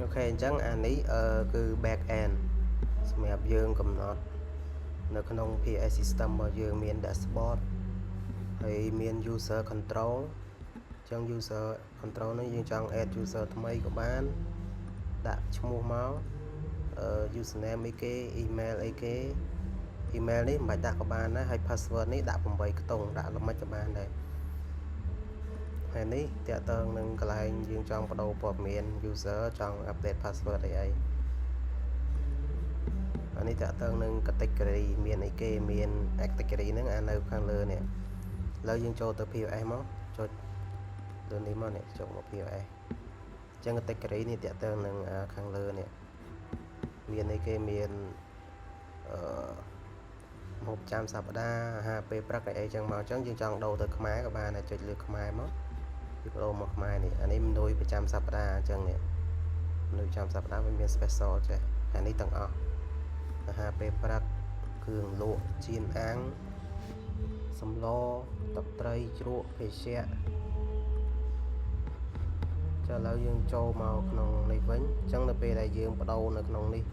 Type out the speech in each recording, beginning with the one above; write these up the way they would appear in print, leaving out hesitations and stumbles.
OK អញ្ចឹងអានេះគឺ back end សម្រាប់យើងកំណត់នៅក្នុង POS system របស់យើងមាន dashboard ហើយមាន user control អញ្ចឹង user control នេះយើងចង់ add user ថ្មីក៏បានដាក់ឈ្មោះមកអឺ username អីគេ email អីគេ email នេះមិនបាច់ដាក់ក៏បានដែរហើយ password នេះដាក់8ខ្ទង់ដាក់ល្មិចក៏បានដែរហើយនេះតាក់ទងនឹងកន្លែងយើងចង់បដូរព័ត៌មាន user ចង់ update password អីអីអានេះតាក់ទងនឹង category មានអីគេមាន category ហ្នឹងអានៅខាងលើនេះឥឡូវយើងចូលទៅ POS មកចុចលើនេះមកនេះចូលមក POS អញ្ចឹង category នេះតាក់ទងនឹងខាងលើនេះមានអីគេមានអឺម្ហូបចាំសប្តាហ៍អាហារពេលព្រឹកអីអីចឹងមកអញ្ចឹងយើងចង់ដូរទៅខ្មែរក៏បានដែរចុចលើខ្មែរមកវាបដូរមកខ្មែរនេះអានេះមនុយប្រចាំសប្តាហ៍អញ្ចឹងនេះមនុយប្រចាំសប្តាហ៍វាមាន special ចេះអានេះទាំងអស់អាហារពេលព្រឹកគ្រឿងលក់ចៀនអាំងសម្លទឹកត្រីជ្រក់ភេសជ្ជៈចាឥឡូវយើងចូលមកក្នុងនេះវិញអញ្ចឹងនៅពេលដែលយើងបដូរនៅក្នុងនេះ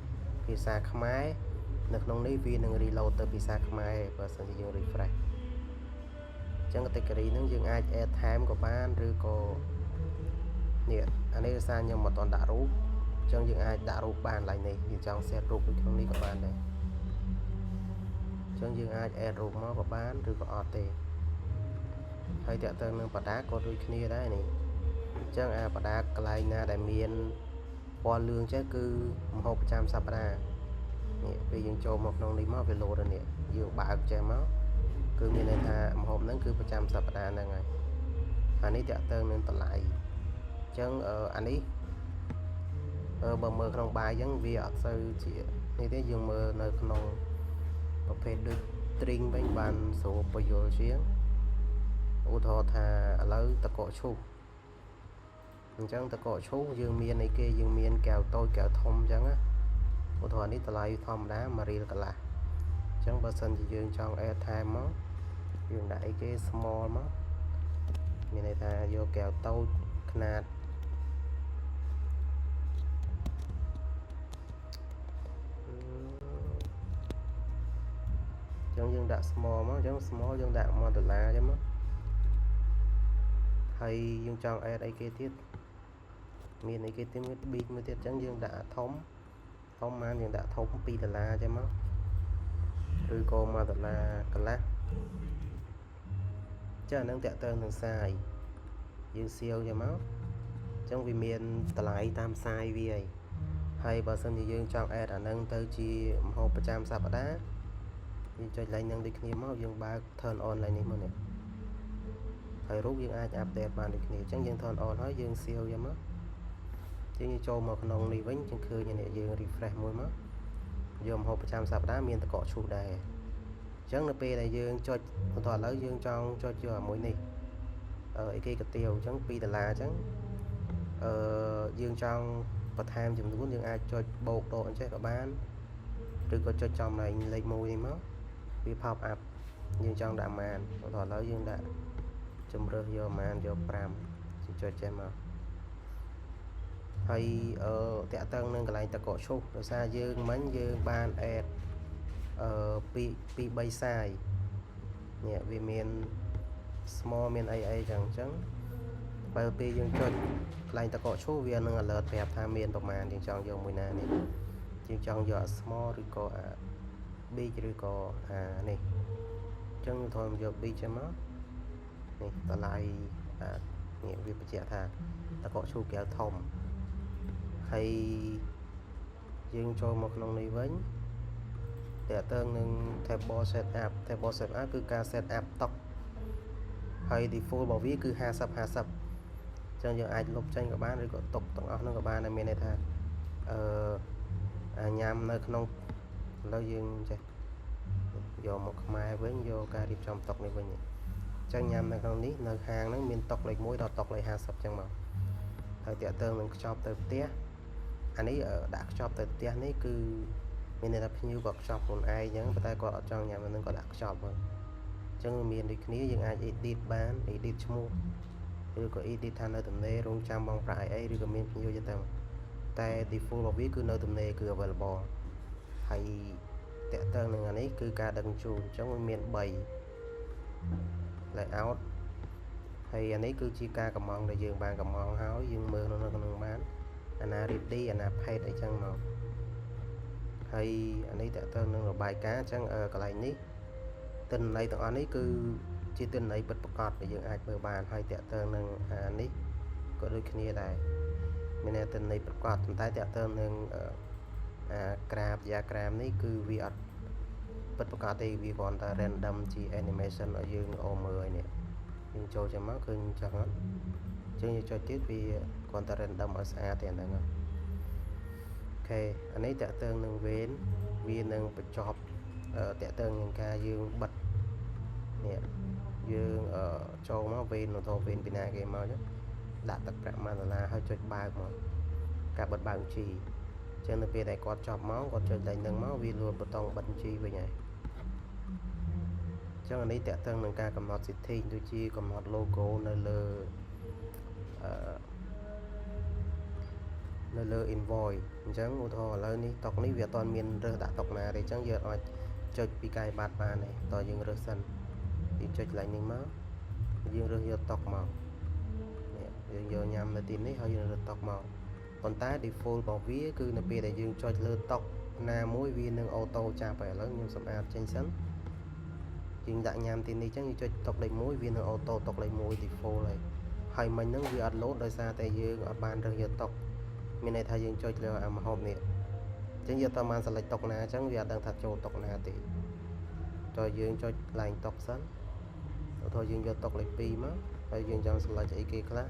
ភាសាខ្មែរនៅក្នុងនេះវានឹង reload ទៅភាសាខ្មែរបើសិនជាយើង refresh អញ្ចឹង category ហ្នឹងយើងអាច add ថែមក៏បានឬក៏នេះអានេះដោយសារខ្ញុំមិនទាន់ដាក់រូបអញ្ចឹងយើងអាចដាក់រូបបានឡើយនេះយើងចង់ set រូបដូចក្នុងនេះក៏បានដែរអញ្ចឹងយើងអាច add រូបមកក៏បានឬក៏អត់ទេហើយតាក់ទងនឹងបដាក៏ដូចគ្នាដែរនេះអញ្ចឹងអាបដាកន្លែងណាដែលមានពណ៌លឿងចេះគឺម្ហូបប្រចាំសប្តាហ៍នេះពេលយើងចូលមកក្នុងនេះមកវាលោតនេះយើងបើកចេះមកគឺមានន័យថាម្ហូបហ្នឹងគឺប្រចាំសប្តាហ៍ហ្នឹងហើយអានេះតាក់ទងនឹងតម្លៃអញ្ចឹងអានេះបើមើលក្នុងបាយអញ្ចឹងវាអត់សូវជានេះទេយើងមើលនៅក្នុងប្រភេទដូច drink វិញបានស្រួលពយល់ជាងឧទាហរណ៍ថាឥឡូវតកកឈូសអញ្ចឹងតកកឈូសយើងមានអីគេយើងមានកែវតូចកែវធំអញ្ចឹងណាឧទាហរណ៍នេះតម្លៃធម្មតា1រៀលកន្លះអញ្ចឹងបើសិនជាយើងចង់ add ថែមមកយើងដាក់អីគេ small មកមានន័យថាយកកែវតូចខ្នាតអញ្ចឹងយើងដាក់ small មកអញ្ចឹង small យើងដាក់1ដុល្លារអញ្ចឹងមកហើយយើងចង់ add អីគេទៀតមានអីគេទៀតមួយ big មួយទៀតអញ្ចឹងយើងដាក់ធំធំបានយើងដាក់ធំ2ដុល្លារអញ្ចឹងមកឬក៏1ដុល្លារកន្លះចាអានឹងតាក់ទងនឹង size យើងសៀវចឹងមកអញ្ចឹងវាមានតម្លៃតាម size វាហើយហើយបើសិនជាយើងចង់ add អានឹងទៅជាម្ហូបប្រចាំសប្តាហ៍យើងចុចឡើងនឹងដូចគ្នាមកយើងបើក turn on ឡើងនេះមកនេះហើយរូបយើងអាច update បានដូចគ្នាអញ្ចឹងយើង turn on ហើយយើងសៀវយកមកយើងចូលមកក្នុងនេះវិញយើងឃើញនេះយើង refresh មួយមកយកម្ហូបប្រចាំសប្តាហ៍មានតកកឈូសដែរអញ្ចឹងនៅពេលដែលយើងចុចបន្តឥឡូវយើងចង់ចុចយកអាមួយនេះអឺអីគេកាទៀវអញ្ចឹង2ដុល្លារអញ្ចឹងអឺយើងចង់បន្ថែមចំនួនយើងអាចចុចបូកដកអញ្ចេះក៏បានឬក៏ចុចចំកន្លែងលេខ1នេះមកវា pop up យើងចង់ដាក់ប៉ុន្មានឧទាហរណ៍ឥឡូវយើងដាក់ជំរើសយកប៉ុន្មានយក5ចុចចេះមកហើយអឺតាក់ទងនឹងកន្លែងតកកឈូសដោយសារយើងមិញយើងបាន add អឺ2 2 3 size នេះវាមាន small មានអីអីចឹងអញ្ចឹងបើពេលយើងចុចកន្លែងតកកឈូសវានឹង alert ប្រាប់ថាមានប្រមាណយើងចង់យកមួយណានេះយើងចង់យកអា small ឬក៏អា big ឬក៏អានេះអញ្ចឹងខ្ញុំថយយក big ចឹងមកនេះតម្លៃអានេះវាបញ្ជាក់ថាតកកឈូសកែវធំហើយយើងចូលមកក្នុងនេះវិញតើតើនឹង table setup table setup គឺការ set up តុហើយ default របស់វាគឺ50 50អញ្ចឹងយើងអាចលុបចេញក៏បានឬក៏ទុកទាំងអស់ហ្នឹងក៏បានដែរមានន័យថាអឺអាញ៉ាំនៅក្នុងឥឡូវយើងចេះយកមកខ្មែរវិញយកការរៀបចំតុនេះវិញអញ្ចឹងញ៉ាំនៅក្នុងនេះនៅហាងហ្នឹងមានតុលេខ1ដល់តុលេខ50អញ្ចឹងមកហើយតាក់ទងនឹងខ្ចប់ទៅផ្ទះអានេះដាក់ខ្ចប់ទៅផ្ទះនេះគឺមានន័យថាភ្ញៀវគាត់ខ្ចប់ខ្លួនឯងអញ្ចឹងប៉ុន្តែគាត់អត់ចង់ញ៉ាំហ្នឹងគាត់ដាក់ខ្ចប់ហ្នឹងអញ្ចឹងមានដូចគ្នាយើងអាច edit បាន edit ឈ្មោះឬក៏ edit ថានៅទំនេររងចាំបងប្រាក់អីអីឬក៏មានភ្ញៀវទៅ តែ default របស់វាគឺនៅទំនេរគឺ available ហើយតាក់ទងនឹងអានេះគឺការដឹកជញ្ជូនអញ្ចឹងវាមាន3 layout ហើយអានេះគឺជាការកម្មង់ដែលយើងបានកម្មង់ហើយយើងមើលនៅក្នុងបានអាណា ready អាណា paid អីចឹងមកហើយអានេះតើទៅនឹងរបាយការណ៍អញ្ចឹងកន្លែងនេះទិន្នន័យទាំងអស់នេះគឺជាទិន្នន័យពិតប្រាកដដែលយើងអាចមើលបានហើយតើទៅនឹងអានេះក៏ដូចគ្នាដែរមានន័យទិន្នន័យពិតប្រាកដប៉ុន្តែតើទៅនឹងអាក្រាប diagram នេះគឺវាអត់ពិតប្រាកដទេវាគ្រាន់តែ random ជា animation ឲ្យយើងអូមើលហើយនេះយើងចូលចាំមកឃើញចឹងអត់អញ្ចឹងយើងចុចទៀតវាគ្រាន់តែ random ឲ្យស្អាតទេអាហ្នឹង OK អានេះតើតើនឹងវេនវានឹងបញ្ចប់តើតើនឹងការយើងបិទនេះយើងចូលមកវេនទៅវេនពីណាគេមកចឹងដាក់ទឹកប្រាក់1ដុល្លារហើយចុចបើកមកការបិទបើកបញ្ជីអញ្ចឹងនៅពេលដែលគាត់ចប់មកគាត់ចុចលេខនឹងមកវាលួចប៊ូតុងបិទបញ្ជីវិញហើយអញ្ចឹងអានេះតើតើនឹងការកំណត់ setting ដូចជាកំណត់ logo នៅលើ invoice អញ្ចឹងឧទាហរណ៍ឥឡូវនេះតុនេះវាអត់ទាន់មានរើសដាក់តុណាទេអញ្ចឹងយើងអាចចុចពីកាយបាត់បានទេតើយើងរើសសិនយើងចុចកន្លែងនេះមកយើងរើសយកតុមកនេះយើងយកញ៉ាំនៅទីនេះហើយយើងរើសតុមកប៉ុន្តែ default របស់វាគឺនៅពេលដែលយើងចុចលើតុណាមួយវានឹង auto ចាប់ហើយឥឡូវខ្ញុំសម្អាតចេញសិនយើងដាក់ញ៉ាំទីនេះអញ្ចឹងយើងចុចតុលេខ1វានឹង auto តុលេខ1 default ហើយហើយមិញហ្នឹងវាអត់ load ដោយសារតែយើងអត់បានរើសយកតុមានន័យថាយើងចុចលើអាម្ហូបនេះអញ្ចឹងយើងអត់បាន select តុណាអញ្ចឹងវាអត់ដឹងថាចូលតុណាទេចុចយើងចុចឡើងតុសិនឧទាហរណ៍យើងយកតុលេខ2មកហើយយើងចង់ select អីគេខ្លះ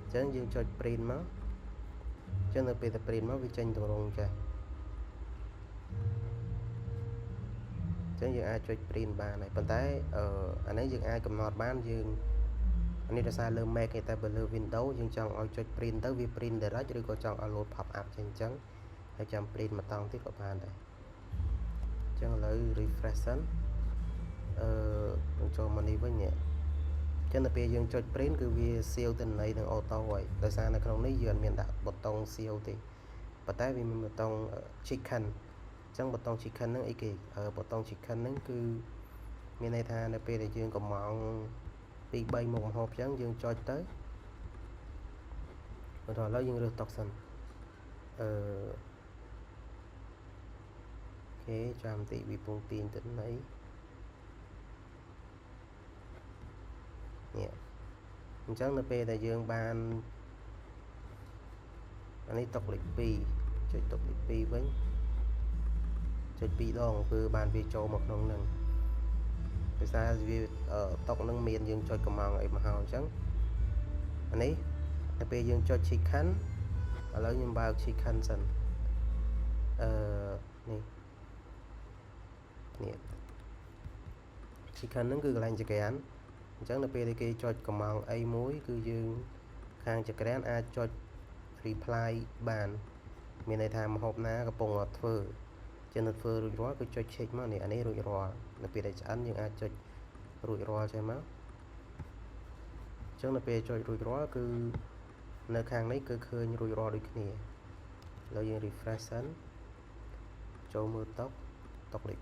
អញ្ចឹងយើងចុច print មកអញ្ចឹងនៅពេលតែ print មកវាចេញទម្រង់ចាស់អញ្ចឹងយើងអាចចុច print បានហើយប៉ុន្តែអឺអានេះយើងអាចកំណត់បានយើងអានេះដោយសារលើ Mac ទេតែបើលើ Windows យើងចង់ឲ្យចុច print ទៅវា print direct ឬក៏ចង់ឲ្យ load pop up ចេញអញ្ចឹងហើយចាំ print មួយតង់ទៀតក៏បានដែរអញ្ចឹងឥឡូវ refresh សិនអឺចូលមកនេះវិញនេះចឹងដល់ពេលយើងចុច print គឺវា save ទិន្នន័យនឹង auto ហើយដោយសារនៅក្នុងនេះយើងអត់មានដាក់ប៊ូតុង save ទេប៉ុន្តែវាមានប៊ូតុង check in អញ្ចឹងប៊ូតុង check in ហ្នឹងអីគេប៊ូតុង check in ហ្នឹងគឺមានន័យថានៅពេលដែលយើងកំង2 3មុខម្ហូបអញ្ចឹងយើងចុចទៅឧទាហរណ៍ឥឡូវយើងរើសតុសិនអឺ OK ចាំតិចវាពងទាញទិន្នន័យនេះអញ្ចឹងនៅពេលដែលយើងបានអានេះតុលេខ2ចុចតុលេខ2វិញចុច2ដងគឺបានវាចូលមកក្នុងនឹងដោយសារវាតុនឹងមានយើងចុចកំងអីមកហើយអញ្ចឹងអានេះទៅពេលយើងចុច chicken ឥឡូវខ្ញុំបើក chicken សិនអឺនេះនេះ chicken ហ្នឹងគឺកន្លែងចក្រានអញ្ចឹងនៅពេលដែលគេចុចកំងអីមួយគឺយើងខាងចក្រានអាចចុច reply បានមានន័យថាម្ហូបណាកំពុងអត់ធ្វើចឹងនៅធ្វើរួចរាល់គឺចុច check មកនេះអានេះរួចរាល់នៅពេលដែលឆ្អិនយើងអាចចុចរួចរាល់ចេះមកអញ្ចឹងនៅពេលចុចរួចរាល់គឺនៅខាងនេះគឺឃើញរួចរាល់ដូចគ្នាឥឡូវយើង refresh សិនចូលមើលតុតុលេខ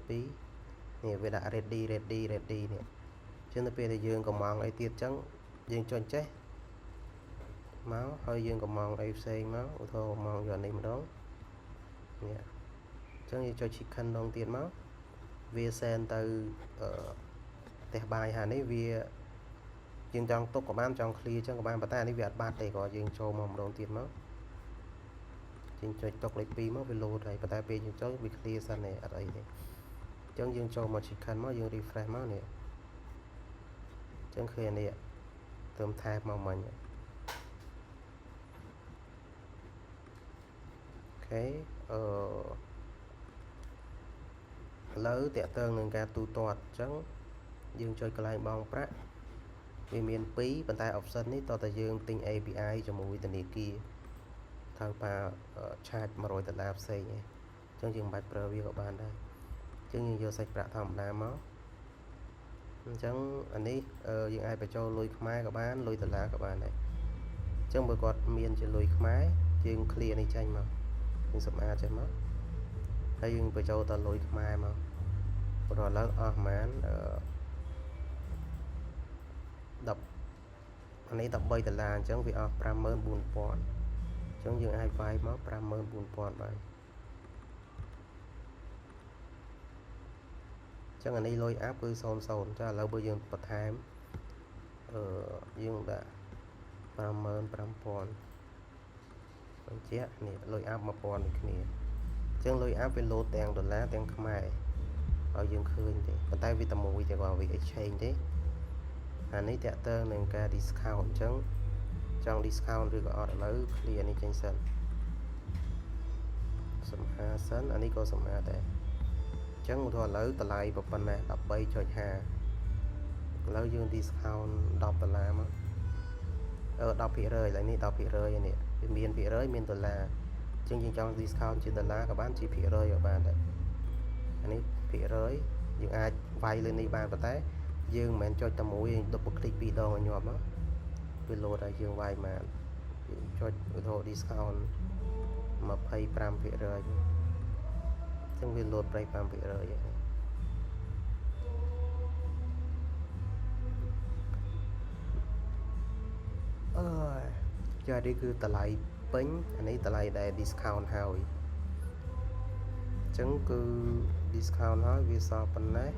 2នេះវាដាក់ ready ready ready នេះអញ្ចឹងនៅពេលដែលយើងកំងអីទៀតអញ្ចឹងយើងចុចចេះមកហើយយើងកំងអីផ្សេងមកឧទាហរណ៍កំងយកនេះម្ដងនេះអញ្ចឹងយើងចុច chicken ដងទៀតមកវា send ទៅអឺផ្ទះបាយហានេះវាយើងចង់ទុកក៏បានចង់ clear អញ្ចឹងក៏បានប៉ុន្តែអានេះវាអត់បាត់ទេក៏យើងចូលមកម្ដងទៀតមកយើងចុចតុលេខ2មកវា load ហើយប៉ុន្តែពេលយើងចុចវា clear សិនទេអត់អីទេអញ្ចឹងយើងចូលមក chicken មកយើង refresh មកនេះអញ្ចឹងឃើញអានេះទៅថែមមកមិញ OK អឺឥឡូវតាក់ទងនឹងការទូទាត់អញ្ចឹងយើងចុចកន្លែងបង់ប្រាក់វាមាន2ប៉ុន្តែ option នេះតើតើយើងទិញ API ជាមួយធនាគារត្រូវប៉ា charge 100ដុល្លារផ្សេងឯងអញ្ចឹងយើងមិនបាច់ប្រើវាក៏បានដែរអញ្ចឹងយើងយកសាច់ប្រាក់ធម្មតាមកអញ្ចឹងអានេះយើងអាចបញ្ចូលលុយខ្មែរក៏បានលុយដុល្លារក៏បានដែរ ញ្ចឹងបើគាត់មានជាលុយខ្មែរយើង clear នេះចេញមកយើងសម្អាតចេញមកហើយយើងបញ្ចូលតលុយខ្មែរមកព្រោះឥឡូវអស់ប្រហែលអឺ10អានេះ13ដុល្លារអញ្ចឹងវាអស់54000អញ្ចឹងយើងអាចវាយមក54000បានអញ្ចឹងអានេះលុយ up គឺ00ចាឥឡូវបើយើងបន្ថែមអឺយើងដាក់55000បញ្ជាក់នេះលុយ up 1000ដូចគ្នាអញ្ចឹងលុយ up វាលោតទាំងដុល្លារទាំងខ្មែរឲ្យយើងឃើញទេប៉ុន្តែវាតែមួយទេគាត់វា exchange ទេអានេះតើតើនឹងការ discount អញ្ចឹងចង់ discount ឬក៏អត់ឥឡូវ clear នេះចេញសិនសម្អាតសិនអានេះក៏សម្អាតដែរអញ្ចឹងឧទាហរណ៍ឥឡូវតម្លៃប៉ុណ្ណេះ13.5ឥឡូវយើង discount 10ដុល្លារមកអឺ10%ឥឡូវនេះ10%នេះវាមានភាគរយមានដុល្លារអញ្ចឹងយើងចង់ discount ជាដុល្លារក៏បានជាភាគរយក៏បានដែរអានេះភាគរយយើងអាចវាយលើនេះបានប៉ុន្តែយើងមិនមែនចុចតែមួយយើង double click ពីរដងឲ្យញាប់មកវាលោតឲ្យយើងវាយមកយើងចុចឧទាហរណ៍ discount 25%អញ្ចឹងវាលោត25%ហើយអើយចានេះគឺតម្លៃពេញអានេះតម្លៃដែល discount ហើយអញ្ចឹងគឺ discount ហើយវាសល់ប៉ុណ្ណេះ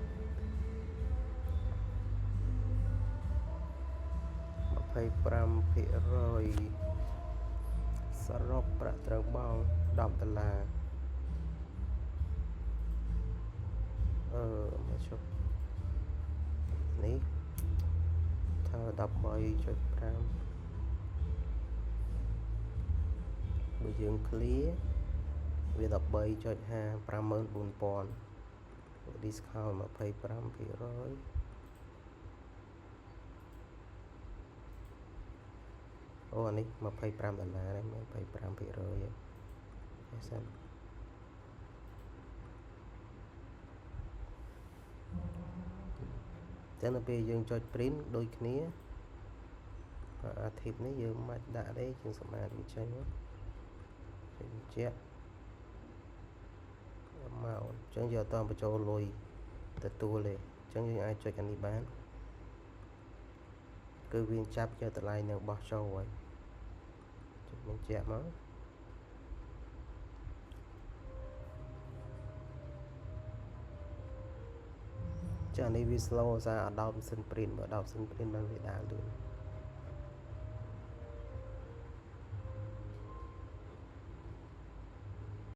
25%សរុបប្រាក់ត្រូវបង់10ដុល្លារអឺមកជប់នេះថា13.5បើយើង clear វា13.5 54000 discount 25%អូអានេះ25ដុល្លារដែរ25%ហ្នឹងសិនចឹងដល់ពេលយើងចុច print ដូចគ្នាអា tip នេះយើងមិនបាច់ដាក់ទេយើងសម្អាតវាចេញមកបញ្ជាក់មកអញ្ចឹងយើងអត់តបញ្ចូលលុយទទួលទេអញ្ចឹងយើងអាចចុចអានេះបានគឺវាចាប់យកតម្លៃនឹងបោះចូលហើយចុចបញ្ជាក់មកចានេះវា slow សារអត់ដោតម៉ាស៊ីន print បើដោតម៉ាស៊ីន print បានវាដើរលឿន។